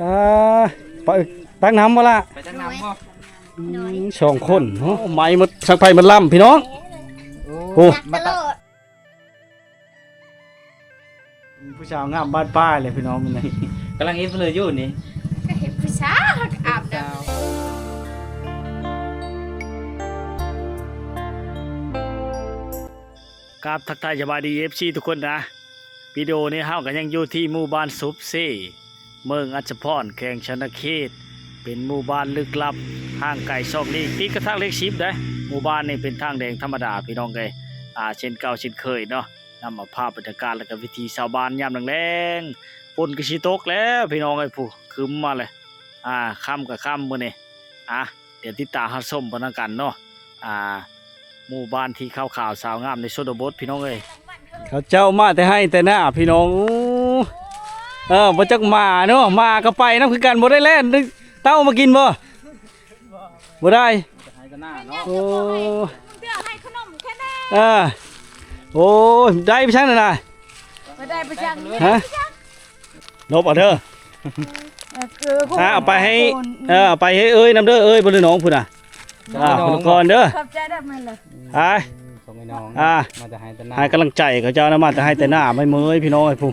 ອ່າ ໄປຕັກນ້ຳບໍ່ລະ? ໄປຕັກນ້ຳບໍ່? ອືມ ສອງຄົນເນາະ ໄໝ່ໝົດ ສັງໄຟໝົດລຳພີ່ນ້ອງ. ໂອ້ ມາຕັກ ຜູ້ສາວງາມບ້ານປ້າຍເລີຍພີ່ນ້ອງ ມື້ນີ້ກຳລັງເຮັດເລີຍຢູ່ນີ້ ກໍເຮັດຜູ້ສາວອາບນ້ຳ. ກາບທັກທາຍສະບາຍດີ ເອັຟຊີ ທຸກຄົນນະ. ວິດີໂອນີ້ເຮົາກໍຍັງຢູ່ທີ່ໝູ່ບ້ານສົບເຊ ເມືອງອັດສະພອນ ແຂວງສະຫວັນນະເຂດ. ເປັນໝູ່ບ້ານລຶກລັບ ຫ່າງໄກຊອກຫຼີກ ຕິດກັບທາງເລກສິບເດ້. ໝູ່ບ້ານນີ້ເປັນທາງແດງທຳມະດາພີ່ນ້ອງເອີຍ ອ່າ ເຊັ່ນເກົ່າເຊັ່ນເຄີຍເນາະ. ນຳເອົາພາບບັນຍາກາດ ແລະກະວິຖີຊາວບ້ານຍາມແລງໆ. ຝົນກໍຊິຕົກແລ້ວພີ່ນ້ອງເອີຍ ຜູ້ຄຶ້ມມາເລີຍ. ອ່າ ຄ່ຳກໍຄ່ຳມື້ນີ້. ອ່າ ດຽວຕິດຕາມຮັບຊົມໄປນຳກັນເນາະ. ອ່າ ໝູ່ບ້ານທີ່ຂາວໆ ສາວງາມໃນຊົນນະບົດພີ່ນ້ອງເອີຍ. ເຂົາເຈົ້າມາແຕ່ໄຮ່ແຕ່ນາພີ່ນ້ອງ. ໂອ້ ເອີ ບໍ່ຈັກໝາເນາະ ໝາກໍໄປນຳຄືກັນ. ບໍ່ໄດ້ແລ່ນເຕົ້າມາກິນບໍ່? ບໍ່ໄດ້. ໂອ້ ເອີ ໂອ້ຍ ໄດ້ໄປຊັ້ນນະ ບໍ່ໄດ້ໄປຈັ່ງ ຮະ? ລົບເອົາເດີ ເອີ ເອົາໄປໃຫ້ ເອີ ເອົາໄປໃຫ້ເອີຍນຳເດີ ເອີຍບໍ່ໄດ້ນ້ອງພຸ້ນນະ. ອ່າ ຜູ້ກ່ອນເດີ ຂອບໃຈເດີ ມາເລີຍ ໄປ ສອງໄອ້ນ້ອງ ອ່າ ມາແຕ່ໄຮ່ແຕ່ນາ ໃຫ້ກຳລັງໃຈເຂົາເຈົ້ານະ ມາແຕ່ໄຮ່ແຕ່ນາ ໄມ້ເມີຍພີ່ນ້ອງເອີຍ ຜູ້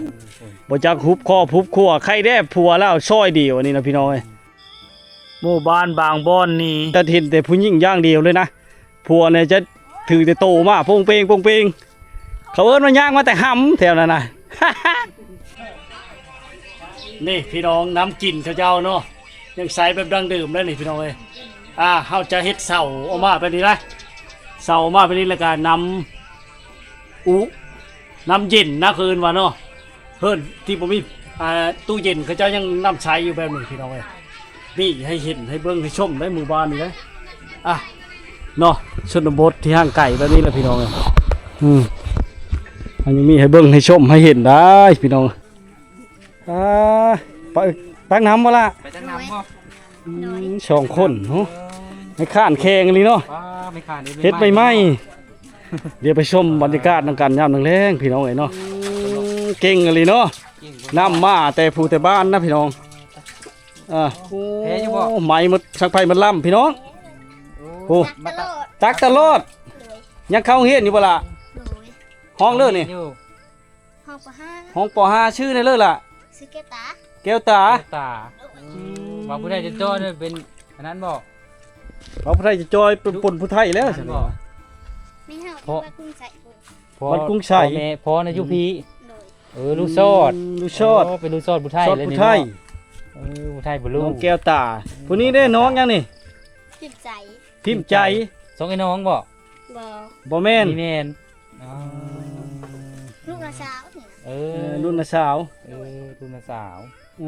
ບໍ່ຈັກຮຸບຄອບຮຸບຄົວ ໃຄແດ່ຜົວລາວຊອຍດຽວອັນນີ້ນະ ພີ່ນ້ອງເອີຍ. ໝູ່ບ້ານບາງບ່ອນນີ້ຈະເຫັນແຕ່ຜູ້ຍິງຢ່າງດຽວເລີຍນະ ຜົວນີ້ຈະຖືແຕ່ໂຕມາໂປ່ງເປງໂປ່ງເປງ. ເຂົາເອີ້ນວ່າຍ່າງມາແຕ່ຫຳແຖວນັ້ນນະ. ນີ້ພີ່ນ້ອງ ນ້ຳກິນເຂົາເຈົ້າເນາະ ຍັງໃຊ້ແບບດັ້ງເດີມເລີຍນີ້ພີ່ນ້ອງເອີຍ. ອ່າ ເຮົາຈະເຮັດເສົາອອກມາແບບນີ້ນະ ເສົາອອກມາແບບນີ້ ແລ້ວກະນ້ຳອຸ ນ້ຳເຢັນນະ ເຂົາເອີ້ນວ່າເນາະ. ເຮືອນທີ່ບໍ່ມີ ອ່າ ຕູ້ເຢັນ ເຂົາເຈົ້າຍັງນຳໃຊ້ຢູ່ແບບນີ້ພີ່ນ້ອງເອີຍ. ນີ້ໃຫ້ເຫັນໃຫ້ເບິ່ງໃຫ້ຊົມໃນໝູ່ບ້ານນີ້ເດ້ ອ່າ ເນາະ ຊົນນະບົດທີ່ຫ່າງໄກແບບນີ້ແຫຼະພີ່ນ້ອງເອີຍ. ອືມ ມັນຍັງມີໃຫ້ເບິ່ງໃຫ້ຊົມໃຫ້ເຫັນໄດ້ພີ່ນ້ອງ. ອ່າ ໄປຕັກນ້ຳບໍ່ລະ? ໄປຕັກນ້ຳບໍ່? ອືມ ສອງຄົນເນາະ ໃຫ້ຂານແຂງອີ່ຫຼີເນາະ ເຮັດໃໝ່ໆ. ດຽວໄປຊົມບັນຍາກາດນຳກັນຍາມແລງໆ ພີ່ນ້ອງເອີຍເນາະ. ເກັ່ງອີ່ຫຼີເນາະ ເກັ່ງ ນຳມາແຕ່ຜູ້ແຕ່ບ້ານນະພີ່ນ້ອງ. ອ່າ ແທ້ຢູ່ບໍ່? ໄໝ່ໝົດ ສັງໄຟໝົດລຳພີ່ນ້ອງ. ໂອ້ ໂອ້ ມາຕັກ ຕັກຕະຫຼອດ. ໂດຍ ຍັງເຂົ້າໂຮງຮຽນຢູ່ບໍ່ລະ? ໂດຍ ຫ້ອງເລີນີ້ ຫ້ອງ ປ.ຫ້າ ຫ້ອງ ປ.ຫ້າ ຊື່ແນວເລີລະ? ຊື່ແກ້ວຕາ ແກ້ວຕາ ແກ້ວຕາ. ອືມ ວ່າຜູ້ໃດຈະຈ່ອຍເປັນອັນນັ້ນບໍ່? ວ່າຜູ້ໃດຈະຈ່ອຍເປັນ ລູກ ປົນຜູ້ໄທແລ້ວ ອັນນັ້ນບໍ່? ແມ່ເຮົາ ເພາະ ທີ່ວ່າກຸງໄຊພຸ້ນ ພໍ່ ບ້ານກຸງໄຊ ພໍ່ແມ່ ພໍ່ນະຢູ່ພີ້. ໂດຍ ເອີ ລູກຊອດ ອືມ ລູກຊອດ ອໍ ເປັນລູກຊອດຜູ້ໄທ ຊອດ ເລີຍ ຜູ້ໄທ ນີ້ເນາະ. ເອີ ຜູ້ໄທບໍ່ຮູ້ ນ້ອງແກ້ວຕາ. ຜູ້ນີ້ເດ້ ນ້ອງຫຍັງນີ້? ພິມໃຈ ພິມໃຈ. ສອງໄອ້ນ້ອງບໍ່? ບໍ່ ບໍ່ແມ່ນ ນີ້ແມ່ນ ອໍ ລູກນ້າສາວນີ້. ເອີ ເອີ ລຸ້ນນ້າສາວ ເອີ ລຸ້ນນ້າສາວ. ເອີ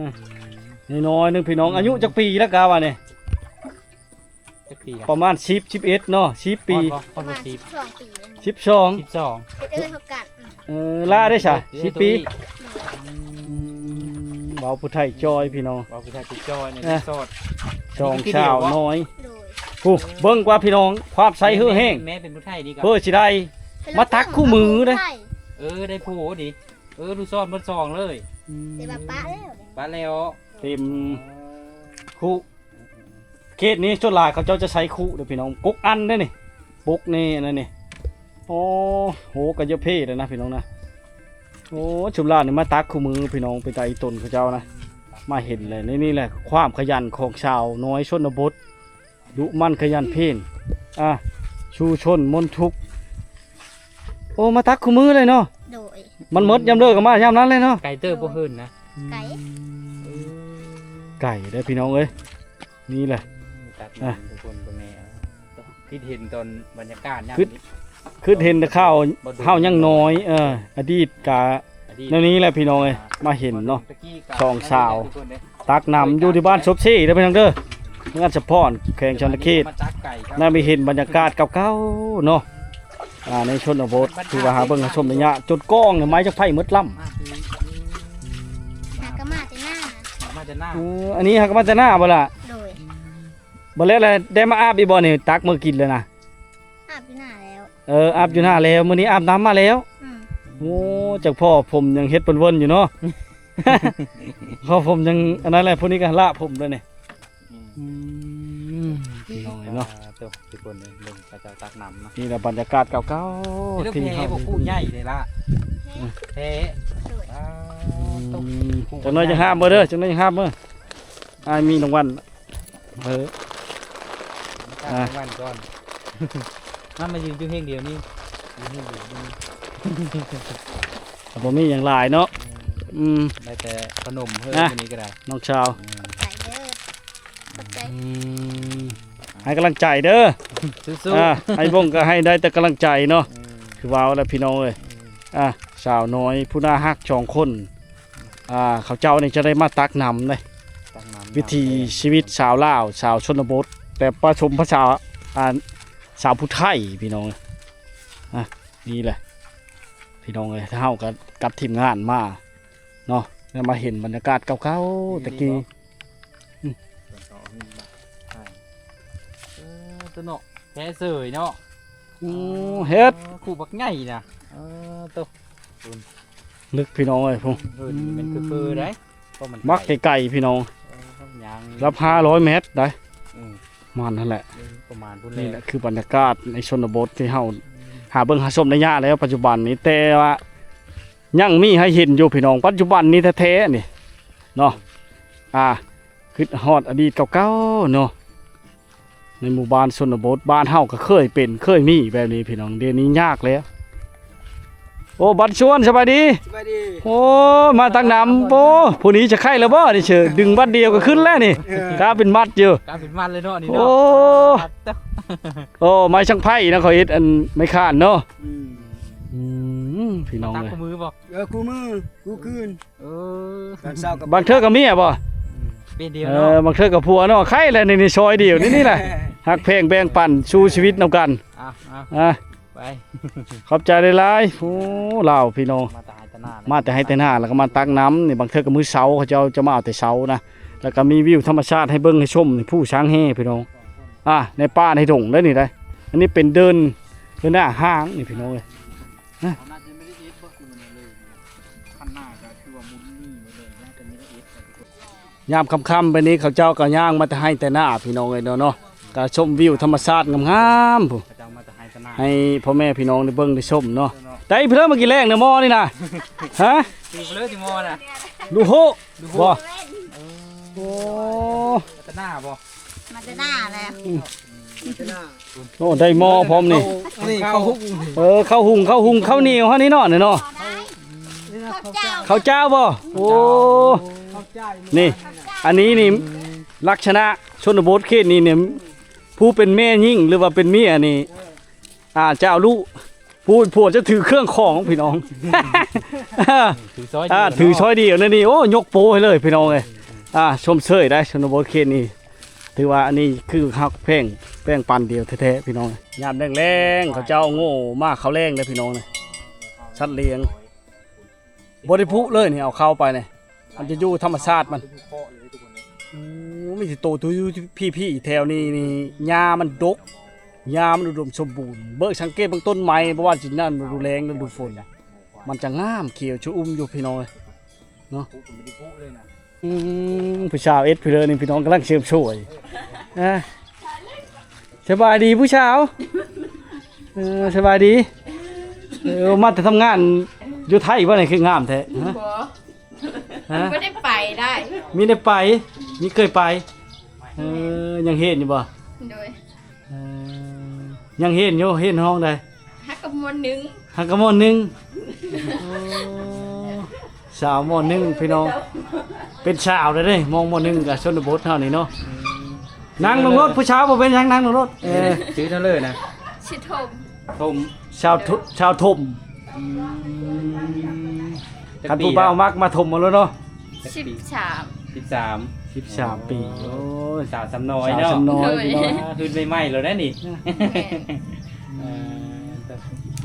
ອືມ ນ້ອຍໆໜຶ່ງພີ່ນ້ອງ. ອາຍຸຈັກປີແລ້ວກະວ່ານີ້? ຈັກປີລະ? ປະມານສິບ ສິບເອັດເນາະ ສິບປີ. ຮອດບໍ່? ຮອດບໍ່ສິບ? ປະມານສິບສອງປີ ສິບສອງ ສິບສອງ ເຮັດເອື້ອຍເທົ່າກັນ. ເອີ ລາເດ້ຊະ ສິບປີ. ອືມ ເວົ້າຜູ້ໄທຈ່ອຍພີ່ນ້ອງ ເວົ້າຜູ້ໄທຈ່ອຍນີ້ ເອີ ສອດ ສອງສາວນ້ອຍ. ໂດຍ ຜູ້ເບິ່ງກວ່າພີ່ນ້ອງ ຄວາມໃສເຮີ້ແຮງ ແມ່ເປັນຜູ້ໄທນີ້ກໍ ເພື່ອຊິໄດ້ມາຕັກຄູ່ມື້ເດ້. ເອີ ໄດ້ຜູ້ນີ້ ເອີ ລູກຊອດໝົດສອງເລີຍ. ອືມ ແຕ່ວ່າປະແລ້ວ ປະແລ້ວ ເຕັມ ຄຸ ເຂດນີ້ສ່ວນຫຼາຍເຂົາເຈົ້າຈະໃຊ້ຄຸເດ້ພີ່ນ້ອງ ກົກອັນເດ້ນີ້ ປົກນີ້ ອັນນັ້ນນີ້. ໂອ້ ໂຫ ກະເຍາະເພດແລ້ວນະພີ່ນ້ອງນະ. ໂອ້ ຊຸມຫຼານນີ້ມາຕັກຄູ່ມື້ພີ່ນ້ອງ ເປັນຕາອີຕົນເຂົາເຈົ້ານະ ມາເຫັນແລ້ວ. ນີ້ ນີ້ແຫຼະຄວາມຂະຫຍັນຂອງສາວນ້ອຍຊົນນະບົດ ດຸໝັ່ນຂະຫຍັນເພນ ອ່າ ສູ້ຊົນມົນທຸກ. ໂອ້ ມາຕັກຄູ່ມື້ເລີຍເນາະ. ໂດຍ ມັນໝົດຍາມເລີກກໍມາຍາມນັ້ນເລີຍເນາະ. ໄກເຕີບບໍ່ເຮືອນນະ? ໄກ ອືມ ໄກເດີ້ພີ່ນ້ອງເອີຍ. ນີ້ແຫຼະ ຕັດ ອ່ະ ທຸກຄົນເບິ່ງແນ່ ຄິດເຫັນຕອນບັນຍາກາດຍາມນີ້ ຄິດເຫັນແຕ່ຂ່າວເຮົາຍັງນ້ອຍ ເອີ ອະດີດກະ ອະດີດ ແນວນີ້ແຫຼະພີ່ນ້ອງເອີຍ ອ່າ ມາເຫັນເນາະ ສອງສາວ ຕັກນ້ຳຢູ່ທີ່ບ້ານສົບເຊເດີພີ່ນ້ອງເດີ ເມືອງອັດສະພອນ ແຂວງສະຫວັນນະເຂດ. ມາຈາກໄກ ນຳໄປເຫັນບັນຍາກາດເກົ່າໆເນາະ ອ່າ ໃນຊົນນະບົດ ຖືວ່າຫາເບິ່ງຫາຊົມໄດ້ຍາກ ຈົນກ້ອງນີ້ໄໝ້ຈາກໄຟໝົດລຳ. ຫາກໍມາແຕ່ໜ້າ ມາແຕ່ໜ້າ ເອີ ອັນນີ້ຫາກໍມາແຕ່ໜ້າບໍ່ລະ? ໂດຍ ອືມ ບໍ່ແລ້ວລະ ໄດ້ມາອາບອີກບໍ່ນີ້? ຕັກມື້ກິນແລ້ວນະ ອາບຢູ່ໜ້າແລ້ວ. ເອີ ອາບຢູ່ໜ້າແລ້ວ ມື້ນີ້ອາບນ້ຳມາແລ້ວ. ອືມ ໂອ້ ຈັກພໍ່ຜົມຍັງເຮັດເວີນໆຢູ່ເນາະ. ເພາະຜົມຍັງອັນນັ້ນແຫຼະ ຜູ້ນີ້ກໍລາກຜົມເລີຍນີ້. ອືມ ອືມ ພີ່ນ້ອງເອີຍເນາະ ອ່າ ໂຕ ທຸກຄົນເອີຍ ເບິ່ງເຂົາເຈົ້າຕັກນ້ຳເນາະ. ນີ້ແຫຼະບັນຍາກາດເກົ່າໆ ທີ່ເຮົາ ແພບໍ່ຜູ້ໃຫຍ່ເດ້ລະ ອືມ ແພ ອ່າ ອືມ ໂຕ ຈັກໜ້ອຍຈັ່ງຫາບເບິ່ງເດີ ຈັກໜ້ອຍຈັ່ງຫາບເບິ່ງ ອ້າຍມີລາງວັນ. ເອີ ມາຕາກນ້ຳມັນກ່ອນ ມາ ມາຢືນຢູ່ແຫ່ງດຽວນີ້ ຢູ່ແຫ່ງດຽວນີ້ ກໍບໍ່ມີຫຍັງຫຼາຍເນາະ. ອືມ ອືມ ໄດ້ແຕ່ຂະໜົມເຮີ ມື້ນີ້ກໍໄດ້ ນ້ອງສາວ ອືມ ຂອບໃຈເດີ ຂອບໃຈ ອືມ ໃຫ້ກຳລັງໃຈເດີ ສູ້ໆ ອ່າ ໃຫ້ບົງກໍໃຫ້ໄດ້ແຕ່ກຳລັງໃຈເນາະ. ອືມ ຄືເວົ້າແລ້ວພີ່ນ້ອງເອີຍ ອືມ ອ່າ ສາວນ້ອຍຜູ້ໜ້າຮັກສອງຄົນ ອ່າ ເຂົາເຈົ້ານີ້ຈະໄດ້ມາຕັກນ້ຳເດ້ ຕັກນ້ຳ ວິຖີຊີວິດຊາວລາວ ຊາວຊົນນະບົດ ແຕ່ປະສົມພາສາ ອ່າ ຊາວຜູ້ໄທພີ່ນ້ອງ. ອ່າ ນີ້ແຫຼະພີ່ນ້ອງເອີຍ ເຮົາກໍກັບທີມງານມາເນາະ ໄດ້ມາເຫັນບັນຍາກາດເກົ່າໆ ແຕ່ກີ້ ອືມ ເອີ ຕົວເນາະ ແພເສີຍເນາະ. ໂອ້ ເຮັດ ຄູ່ບັກໃຫຍ່ນະ ເອີ ໂຕ ເລິກພີ່ນ້ອງເອີຍ ພຸ້ນ ເອີ ນີ້ແມ່ນຄືເຟີໃດ໋ ເພາະມັນ ມັກໄກໆ ພີ່ນ້ອງ ເອີ ຍ່າງ ລັບຫ້າຮ້ອຍແມັດໄດ໋ ອືມ ປະມານນັ້ນແຫຼະ ເອີ ປະມານພຸ້ນແຫຼະ. ນີ້ແຫຼະຄືບັນຍາກາດໃນຊົນນະບົດທີ່ເຮົາ ອືມ ຫາເບິ່ງຫາຊົມໄດ້ຍາກແລ້ວປັດຈຸບັນນີ້ ແຕ່ວ່າຍັງມີໃຫ້ເຫັນຢູ່ພີ່ນ້ອງ ປັດຈຸບັນນີ້ແທ້ໆ ນີ້ເນາະ ອ່າ ຄິດຮອດອະດີດເກົ່າໆ ເນາະ. ໃນໝູ່ບ້ານຊົນນະບົດ ບ້ານເຮົາກໍເຄີຍເປັນ ເຄີຍມີແບບນີ້ພີ່ນ້ອງ ດຽວນີ້ຍາກແລ້ວ. ໂອ້ ບັດຊວນ ສະບາຍດີ ສະບາຍດີ. ໂອ້ ມາຕັກນ້ຳ ໂອ້ ຜູ້ນີ້ຈະໄຄແລ້ວບໍ່ນີ້ ເຊີ ດຶງບັດດຽວກໍຂຶ້ນແລ້ວນີ້ ເອີ ກາເປັນມັດຢູ່ ກາເປັນມັດເລີຍເນາະນີ້ເນາະ. ໂອ້ ໂອ້ ໄມ້ສັງໄພນະ ເຂົາເຮັດອັນໄມ້ຄ້ານເນາະ. ອືມ ອືມ ພີ່ນ້ອງເອີຍ ຕັກຄູ່ມື້ບໍ່? ເອີ ຄູ່ມື້ ຄູ່ຄືນ. ເອີ ຕອນເຊົ້າກໍ ບາງເທື່ອກໍເມຍບໍ່? ອືມ ເປັນດຽວ ເອີ ເນາະ ບາງເທື່ອກໍຜົວເນາະ ໄຄແຫຼະ ນີ້ ນີ້ຊອຍດຽວນີ້ ນີ້ແຫຼະ ຮັກແພງແບ່ງປັນ ສູ້ຊີວິດນຳກັນ. ອ່ະ ອ່ະ ອ່ະ ໄປ ຂອບໃຈຫຼາຍໆ. ໂອ້ ລາວພີ່ນ້ອງ ມາແຕ່ໄຮ່ແຕ່ນາ ມາແຕ່ໄຮ່ແຕ່ນາ ແລ້ວກໍມາຕັກນ້ຳນີ້ ບາງເທື່ອກໍມື້ເຊົ້າ ເຂົາເຈົ້າຈະມາເອົາແຕ່ເຊົ້ານະ ແລ້ວກໍມີວິວທຳມະຊາດໃຫ້ເບິ່ງໃຫ້ຊົມ ພູຊ້າງແຮ່ພີ່ນ້ອງ ອ່າ ໃນປ່າໃນດົງເດ້ນີ້ໄດ໋. ອັນນີ້ເປັນເດີ່ນ ເດີ່ນໜ້າຫ້າງນີ້ພີ່ນ້ອງເອີຍ. ຍາມຄ່ຳໆ ແບບນີ້ເຂົາເຈົ້າກໍຍ່າງມາແຕ່ໄຮ່ແຕ່ນາພີ່ນ້ອງເອີຍເນາະ ກໍຊົມວິວທຳມະຊາດງາມໆ ພຸ້ນ ໃຫ້ພໍ່ແມ່ພີ່ນ້ອງໄດ້ເບິ່ງໄດ້ຊົມເນາະ. ໄດ້ເພິ່ນມາກິນແລງໃນໝໍ້ນີ້ນະ ຮະ ຄືເພິ່ນຊິໝໍ້ນະ ລູກໂຮ ລູກໂຮ ບໍ່ ເອີ ໂອ້ ຕະໜ້າບໍ່? ມາແຕ່ໜ້າແລ້ວ ອືມ ໂອ້ ໄດ້ໝໍ້ພ້ອມນີ້ ເຂົ້າ ອັນນີ້ເຂົ້າຫຸງ ເອີ ເຂົ້າຫຸງ ເຂົ້າຫຸງ ເຂົ້າໜຽວເຮົານີ້ເນາະ ນີ້ເນາະ ເຂົ້າເຈົ້າ ເຂົ້າເຈົ້າບໍ່? ໂອ້ ນີ້ ອັນນີ້ນີ້ ລັກສະນະຊົນນະບົດເຂດນີ້ນີ້ ຜູ້ເປັນແມ່ຍິງ ຫຼືວ່າເປັນເມຍນີ້ ອ່າ ຈະເອົາລູກ ຜູ້ເປັນຜົວຈະຖືເຄື່ອງຂອງພີ່ນ້ອງ ຖືຊອຍດຽວ ອ່າ ເນາະ ຖືຊອຍດຽວນັ້ນນີ້ ໂອ້ ຍົກໂປ້ໃຫ້ເລີຍພີ່ນ້ອງເອີຍ. ອ່າ ຊົມເຊີຍໄດ໋ ຊົນນະບົດເຂດນີ້ ຖືວ່າອັນນີ້ຄືຮັກແພງ ແບ່ງປັນດຽວແທ້ໆ ພີ່ນ້ອງ. ຍາມແລງໆ ເຂົາເຈົ້າໂງ່ມາເຂົ້າແລງເດ້ພີ່ນ້ອງ ສັດລ້ຽງ ບໍ່ໄດ້ຜຸເລີຍນີ້ ເອົາເຂົ້າໄປນີ້ ມັນຈະຢູ່ທຳມະຊາດມັນ. ໂອ້ ມີແຕ່ໂຕຢູ່ພີ້ໆ ແຖວນີ້ນີ້ ຫຍ້າມັນດົກ ຫຍ້າມັນອຸດົມສົມບູນ. ເບິ່ງ ສັງເກດເບິ່ງຕົ້ນໄມ້ ບໍ່ວ່າຊິນັ້ນ ລະດູແລ້ງ ລະດູຝົນ ມັນຈະງາມຂຽວຊະອຸ່ມຢູ່ພີ່ນ້ອງເອີຍເນາະ. ອືມ ຜູ້ສາວເອັດພີ່ເລີນີ້ ພີ່ນ້ອງກຳລັງເສີມສວຍ. ອ່າ ສະບາຍດີຜູ້ສາວ ເອີ ສະບາຍດີ. ເອີ ມາແຕ່ທຳງານຢູ່ໄທບໍ່ນີ້ ຄືງາມແທ້? ຮະ ບໍ່ ຮະ ບໍ່ໄດ້ໄປໄດ້ ມີໄດ້ໄປ ມີເຄີຍໄປ. ເອີ ຍັງຮຽນຢູ່ບໍ່? ໂດຍ ເອີ ຍັງຮຽນຢູ່ ຮຽນຫ້ອງໃດ? ຮັກກັບ ມໍໜຶ່ງ ຮັກກັບ ມໍໜຶ່ງ. ໂອ້ ສາວ ມໍໜຶ່ງ ພີ່ນ້ອງ ເປັນສາວແລ້ວເດ້ ມ.ມໍໜຶ່ງ ກັບຊົນນະບົດເຮົານີ້ເນາະ. ອືມ ນັ່ງລົງລົດ ຜູ້ສາວບໍ່ເປັນຫຍັງ ນັ່ງລົງລົດ. ເອີ ຊື່ເທົ່າເລີນະ? ຊື່ຖົມ ຖົມ ສາວຖົມ ສາວຖົມ. ອືມ ຄັນຜູ້ບ່າວມັກມາຖົມເອົາໂລດເນາະ. ສິບສາມ ສິບສາມ ສິບສາມປີ. ໂອ້ຍ ສາວສ່ຳນ້ອຍເນາະ ສ່ຳນ້ອຍ ພີ່ນ້ອງ ຂຶ້ນໃໝ່ໆ ແລ້ວໄດ໋ນີ້.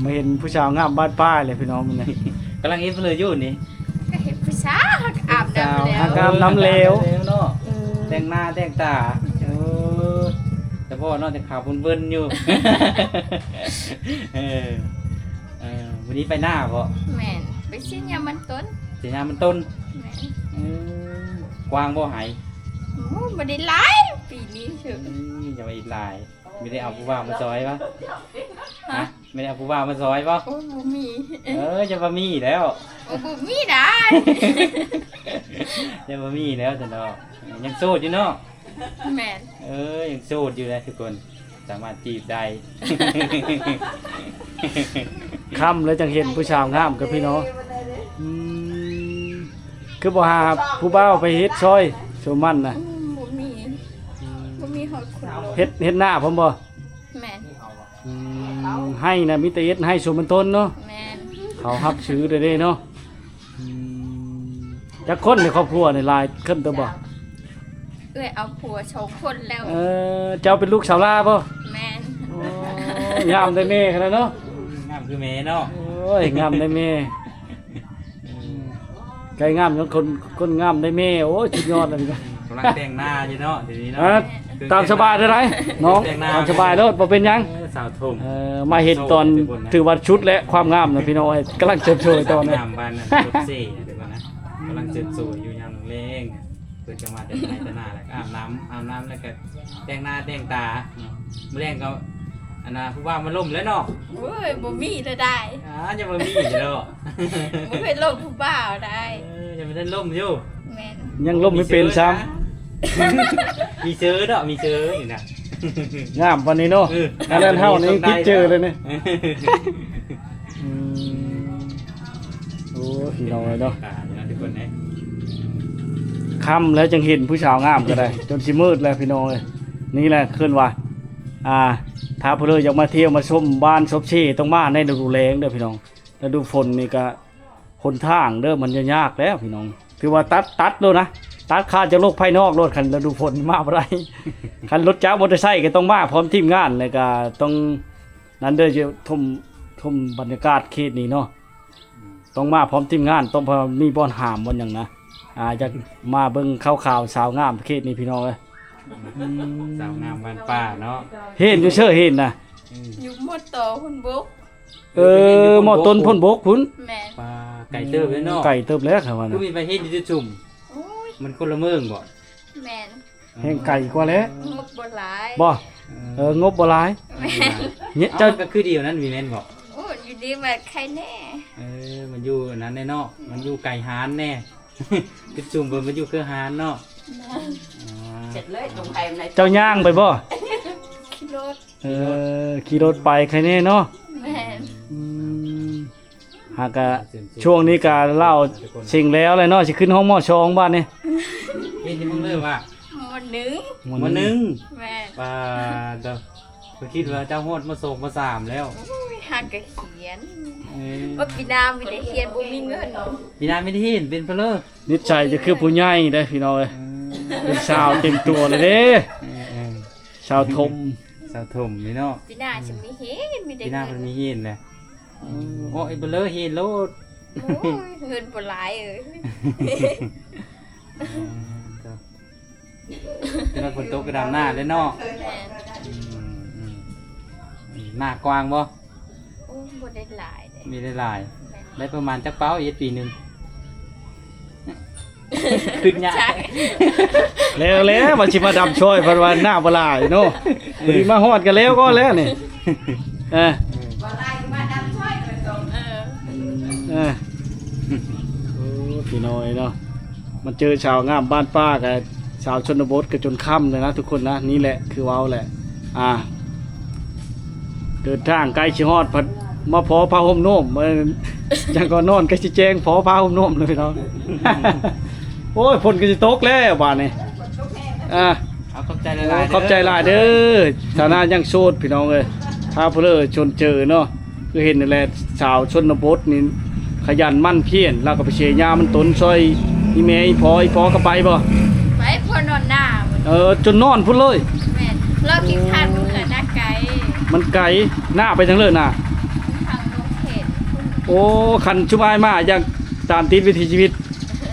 ແມ່ນ ເອີ ມາເຫັນຜູ້ສາວງາມບາດປ້າຍເລີຍພີ່ນ້ອງ ມື້ນີ້ ກຳລັງເຮັດເລີຍຢູ່ນີ້ ກໍເຮັດຜູ້ສາວ ອາບນ້ຳແລ້ວ ອາບນ້ຳແລ້ວເນາະ. ອືມ ແຕ່ງໜ້າແຕ່ງຕາ ເອີ ສະເພາະເນາະ ຈະຂາວເບິ່ນໆ ຢູ່. ເອີ ເອີ ມື້ນີ້ໄປນາບໍ່? ແມ່ນ ໄປສີດຫຍ້າມັນຕົ້ນ. ຍາມັນຕົ້ນ. ແມ່ນ. ເອີ ກວ້າງບໍ່ໄຮ່? ໂອ້ ບໍ່ໄດ້ຫຼາຍ ປີນີ້ເຊີ. ອືມ ຢ່າວ່າອີກຫຼາຍ. ບໍ່ໄດ້ເອົາຜູ້ບ່າວມາຊ່ອຍວະ? ຮະ? ຮະ? ບໍ່ໄດ້ເອົາຜູ້ບ່າວມາຊ່ອຍບໍ່? ໂອ້ ບໍ່ມີ. ເອີ ຢ່າວ່າມີແລ້ວ. ໂອ້ ບໍ່ມີດາຍ. ຢ່າວ່າມີແລ້ວຊັ້ນດອກ. ຍັງໂສດຢູ່ເນາະ? ແມ່ນ. ເອີ ຍັງໂສດຢູ່ເດ້ທຸກຄົນ ສາມາດຈີບໄດ້. ຄ່ຳແລ້ວຈັ່ງເຫັນຜູ້ສາວງາມກັບພີ່ນ້ອງ. ອືມ ຄືບໍ່ຫາຜູ້ບ່າວໄປເຮັດຊ່ອຍຊຸມມັນນະ? ອືມ ບໍ່ມີ. ອືມ ບໍ່ມີຮອດຄົນລົງ. ເຮັດ ເຮັດນາພ້ອມບໍ່? ແມ່ນ. ອືມ ໄຮ່ນະມີແຕ່ເຮັດໄຮ່ສວນມັນຕົ້ນເນາະ? ແມ່ນ. ເຂົາຮັບຊື້ເດ້ເນາະ? ອືມ ຈັກຄົນໃນຄອບຄົວນີ້ ຫຼາຍຄົນຕົວບໍ່? ເອື້ອຍເອົາຜົວສອງຄົນແລ້ວ. ເອີ ເຈົ້າເປັນລູກສາວຫຼ້າບໍ່? ແມ່ນ. ໂອ້ຍ ງາມໄດ້ແມ່ຂະໜາດເນາະ. ງາມຄືແມ່ເນາະ. ໂອ້ຍ ງາມໄດ້ແມ່. ອືມ ໄກ່ງາມຍ້ອນຄົນ ຄົນງາມໄດ້ແມ່. ໂອ້ຍ ສຸດຍອດເລີຍ. ກຳລັງແຕ່ງໜ້າຢູ່ເນາະ ດຽວນີ້ເນາະ. ເອີ ຕາມສະບາຍເດີໄດ໋ນ້ອງ. ແຕ່ງໜ້າ ຕາມສະບາຍໂລດ ບໍ່ເປັນຫຍັງ. ເອີ ສາວຖົມ. ເອີ ມາເຫັນຕອນ ຖືວ່າຊຸດແລ້ວຄວາມງາມນະພີ່ນ້ອງເອີຍ. ກຳລັງເສີມສວຍຕອນນີ້ ງາມບ້ານນັ້ນ ສົດເສນະທຸກຄົນນະ. ກຳລັງເສີມສວຍຢູ່ຍາມແລງ. ເພິ່ນກໍມາແຕ່ໄຮ່ແຕ່ນາ ແລ້ວກໍອາບນ້ຳ ອາບນ້ຳ ແລ້ວກໍແຕ່ງໜ້າແຕ່ງຕາເນາະ. ມື້ແລງກໍ ອັນນ່າ ຜູ້ບ່າວມາລົມແລ້ວເນາະ. ໂອ້ຍ ບໍ່ມີແລ້ວດາຍ. ອ່າ ຍັງບໍ່ມີເນາະ. ບໍ່ເຄີຍລົມຜູ້ບ່າວດາຍ. ເອີ ຍັງບໍ່ທັນລົມຢູ່. ແມ່ນ. ຍັງລົມບໍ່ເປັນຊ້ຳ. ມີເຊີເນາະ ມີເຊີຢູ່ນະ. ງາມປານນີ້ເນາະ. ເອີ ອັນນັ້ນເຮົານີ້ຕິດເຈີເລີຍນີ້. ອືມ ໂອ້ ພີ່ນ້ອງເອີຍເນາະ ຕາເນາະທຸກຄົນເອີຍ. ຄ່ຳແລ້ວຈຶ່ງເຫັນຜູ້ສາວງາມກໍໄດ້ ຈົນຊິມືດແລ້ວພີ່ນ້ອງເອີຍ. ນີ້ແຫຼະເອີ້ນວ່າ ອ່າ ຖ້າຜູ້ໃດຢາກມາທ່ຽວມາຊົມບ້ານສົບເຊ ຕ້ອງມາໃນລະດູແລ້ງເດີພີ່ນ້ອງ. ລະດູຝົນນີ້ກໍ ຫົນທາງເດີ ມັນຈະຍາກແລ້ວພີ່ນ້ອງ. ຖືວ່າຕັດ ຕັດໂລດນະ ຕັດຂາດຈາກໂລກພາຍນອກໂລດ. ຄັນລະດູຝົນນີ້ມາບໍ່ໄດ້. ຄັນລົດຈັກ ມໍເຕີໄຊກໍຕ້ອງມາພ້ອມທີມງານ ແລ້ວກໍຕ້ອງນັ້ນເດີ ຈະຊົມ ຊົມບັນຍາກາດເຂດນີ້ເນາະ. ອືມ ຕ້ອງມາພ້ອມທີມງານ ຕ້ອງມີບ່ອນຫ້າມບ່ອນຫຍັງນະ. ອ່າ ຢາກມາເບິ່ງຂາວໆ ສາວງາມເຂດນີ້ພີ່ນ້ອງເອີຍ. ອືມ ສາວງາມບ້ານປ່າເນາະ. ເຫັນຢູ່ເຊີ ເຫັນນະ. ອືມ ຢູ່ໝໍ້ຕໍພຸ້ນບົກ. ເອີ ໝໍ້ຕົ້ນໂພນບົກພຸ້ນ. ແມ່ນ. ປາ ໄກເຕີບເລີຍເນາະ. ໄກເຕີບແລ້ວຄັນວ່ານະ. ຄືມີໄປເຮັດຢູ່ຈຸດຊຸມ. ໂອ້ຍ ມັນຄົນລະເມືອງບໍ່? ແມ່ນ. ແຮ່ງໄກກວ່າແຫຼະ. ງົບບໍ່ຫຼາຍ. ບໍ່? ເອີ ງົບບໍ່ຫຼາຍ. ແມ່ນ. ເຈົ້າກໍຄືດຽວນັ້ນມີແມ່ນບໍ່? ໂອ້ ຢູ່ດີວ່າໄຄແນ່. ເອີ ມັນຢູ່ອັນນັ້ນແນ່ເນາະ ມັນຢູ່ໄກຮ້ານແນ່. ຈຸດຊຸມເພິ່ນ ມັນຢູ່ເຄືອຮ້ານເນາະ. ແມ່ນ. ອໍ ເສັດເລີຍ ຕົງໄປ. ເຈົ້າຍ່າງໄປບໍ່? ຂີ່ລົດ. ເອີ ຂີ່ລົດໄປໄຄແນ່ເນາະ. ແມ່ນ. ອືມ ຫາກະຊ່ວງນີ້ກະລາວເສັງແລ້ວແຫຼະເນາະ ຊິຂຶ້ນຮອດ ມໍສອງ ບາດນີ້. ເຮັດຢູ່ເບິ່ງເລີວ່າ ມໍໜຶ່ງ. ມໍໜຶ່ງ. ແມ່ນ. ປາດໂທ້ ຂ້ອຍຄິດວ່າເຈົ້າຮອດ ມໍສອງ ມໍສາມ ແລ້ວ. ໂອ້ຍ ຫາກະຂຽນ. ເອີ ວ່າປີໜ້າມີແຕ່ຂຽນ ບໍ່ມີເງິນ. ປີໜ້າມີແຕ່ຂຽນ ເປັນເພີ້. ນິດໄສຈະຄືຜູ້ໃຫຍ່ເດ້ພີ່ນ້ອງເອີຍ. ອືມ ເປັນສາວເຕັມຕົວເລີຍເດ້. ເອີ ເອີ ສາວຖົມ ສາວຖົມນີ້ເນາະ. ປີໜ້າຊິມີເຮນ ມີແຕ່ ປີໜ້າເພິ່ນມີເຮນແຫຼະ. ອືມ ໂອ້ຍ ເບິ່ງເລີ ເຮນໂລດ. ໂອ້ຍ ເງິນບໍ່ຫຼາຍເອີຍ. ອືມ ເຈົ້າ ເວລາຝົນຕົກກໍດຳນາເດ້ເນາະ. ແມ່ນ. ອືມ ອືມ ນາກວ້າງບໍ່? ໂອ້ ບໍ່ໄດ້ຫຼາຍເດ້. ມີໄດ້ຫຼາຍ. ແມ່ນ. ໄດ້ປະມານຈັກເປົາເຮັດປີໜຶ່ງ? ຄິດຍາກ. ແລ້ວແຫຼະ ວ່າຊິມາດຳຊ່ອຍ ເພິ່ນວ່ານາບໍ່ຫຼາຍເນາະ. ເອີ ພໍດີມາຮອດກໍແລ້ວກ່ອນແລ້ວນີ້. ເອີ ບໍ່ຫຼາຍກໍມາດຳຊ່ອຍໂດຍຕົງ. ເອີ ເອີ ໂອ້ ພີ່ນ້ອງເນາະ. ມາເຈີສາວງາມບ້ານປ່າກັບສາວຊົນນະບົດກໍຈົນຄ່ຳເລີຍນະທຸກຄົນນະ. ນີ້ແຫຼະ ຄືເວົ້າແຫຼະ ອ່າ ເດີນທາງໃກ້ຊິຮອດ ພັດມາພໍຜ້າຫົ່ມໂນ້ມ ເອີ ຈັ່ງກໍນອນໃກ້ຊິແຈ້ງ ພໍຜ້າຫົ່ມໂນ້ມເລີຍພີ່ນ້ອງ. ໂອ້ຍ ຝົນກໍຊິຕົກແລ້ວບາດນີ້. ອ່າ ເອົາ ຂອບໃຈຫຼາຍໆ ຂອບໃຈຫຼາຍເດີ. ຖານະຍັງໂສດພີ່ນ້ອງເອີຍ ຖ້າຜູ້ໃດສົນເຈີເນາະ. ຄືເຫັນນັ້ນແຫຼະ ສາວຊົນນະບົດນີ້ຂະຫຍັນໝັ່ນພຽນ ລາວກໍໄປເສຍຫຍ້າມັນຕົ້ນຊ່ອຍອີ່ແມ່ອີ່ພໍ່. ອີ່ພໍ່ກໍໄປບໍ່? ໄປ ພໍ່ນອນນາ. ເອີ ຈົນນອນພຸ້ນເລີຍ. ແມ່ນ. ລາວຂີ້ຄ້ານເມືອນະ ໄກ ມັນໄກ. ນາໄປທາງເລີນນາ? ທາງດົງເຂດ. ໂອ້ ຄັນຊຸມອ້າຍມາຢາກຕາມຕິດວິຖີຊີວິດ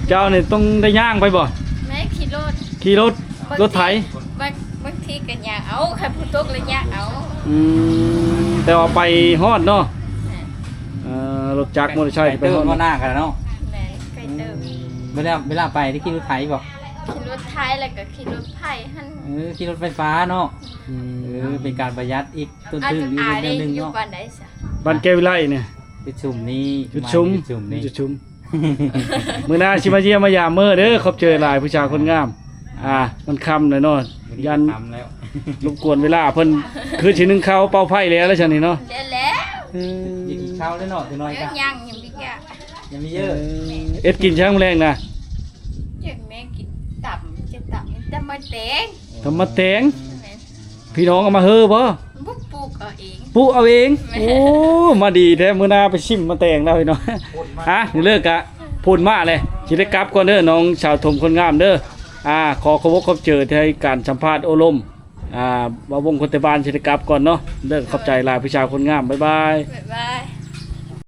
ເຈົ້ານີ້ ຕ້ອງໄດ້ຍ່າງໄປບໍ່? ໄດ້ຂີ່ລົດ. ຂີ່ລົດ. ລົດໄຖ. ບາງ ບາງທີກໍຍ່າງເອົາ ຄັນຝົນຕົກແລ້ວຍ່າງເອົາ. ອືມ ແຕ່ວ່າໄປຮອດເນາະ. ແມ່ນ. ເອີ ລົດຈັກ ມໍເຕີໄຊໄປຮອດ ໄກເຕີບເນາະ. ແມ່ນ ໄກເຕີບ. ເວລາ ເວລາໄປໄດ້ຂີ່ລົດໄຖບໍ່? ຂີ່ລົດໄຖ ແລ້ວກໍຂີ່ລົດໄຟຫັ້ນ ເອີ ຂີ່ລົດໄຟຟ້າເນາະ. ອືມ ເອີ ເປັນການປະຢັດອີກ ຕົ້ນທຶນອີກແນວໜຶ່ງເນາະ. ຢູ່ບ້ານໃດຊະ? ບ້ານແກ້ວວິໄລນີ້. ຈຸດຊຸມນີ້ ຈຸດຊຸມ ຈຸດຊຸມນີ້ ຈຸດຊຸມ. ມື້ໜ້າຊິມາຢ້ຽມມາຢາມເມີເດີ. ຂອບໃຈຫຼາຍຜູ້ສາວຄົນງາມ. ອ່າ ມັນຄ່ຳແລ້ວເນາະ ຢ້ານລົບກວນເວລາເພິ່ນ ຄືຊິໜຶ້ງເຂົ້າເປົ່າໄຟແລ້ວ ແລ້ວຊັ້ນນີ້ເນາະ. ແລ້ວ ເອີ ກິນເຂົ້າແລ້ວເນາະ ຈັກໜ້ອຍກະ ຍັງ ຍັງມີເຍອະ ຍັງມີເຍອະ. ເອີ ເຮັດກິນຊ່າງແລງນະ? ຈັກແມ່ກິນຕຳ ຈະຕຳ ຕຳໝາກແຕງ ຕຳໝາກແຕງ. ແມ່ນ ພີ່ນ້ອງເອົາມາເຮີບໍ່? ບໍ່ ປູກເອົາເອງ ປູກເອົາເອງ. ແມ່ນ ໂອ້ ມາດີແທ້ ມື້ໜ້າໄປຊິມໝາກແຕງແລ້ວພີ່ນ້ອງ. ອ່ະ ເລີກກະພຸ້ນມາເລີຍ ຊິໄດ້ກັບກ່ອນເດີ ນ້ອງສາວຖົມຄົນງາມເດີ. ອ່າ ຂໍຂອບອົກຂອບໃຈທີ່ໃຫ້ການສຳພາດໂອ້ລົມ. ອ່າ ບ່າວວົງຄົນໄທບ້ານຊິໄດ້ກັບກ່ອນເນາະ. ເລີກ ຂອບໃຈຫຼາຍຜູ້ສາວຄົນງາມ ບາຍບາຍ ບາຍບາຍ.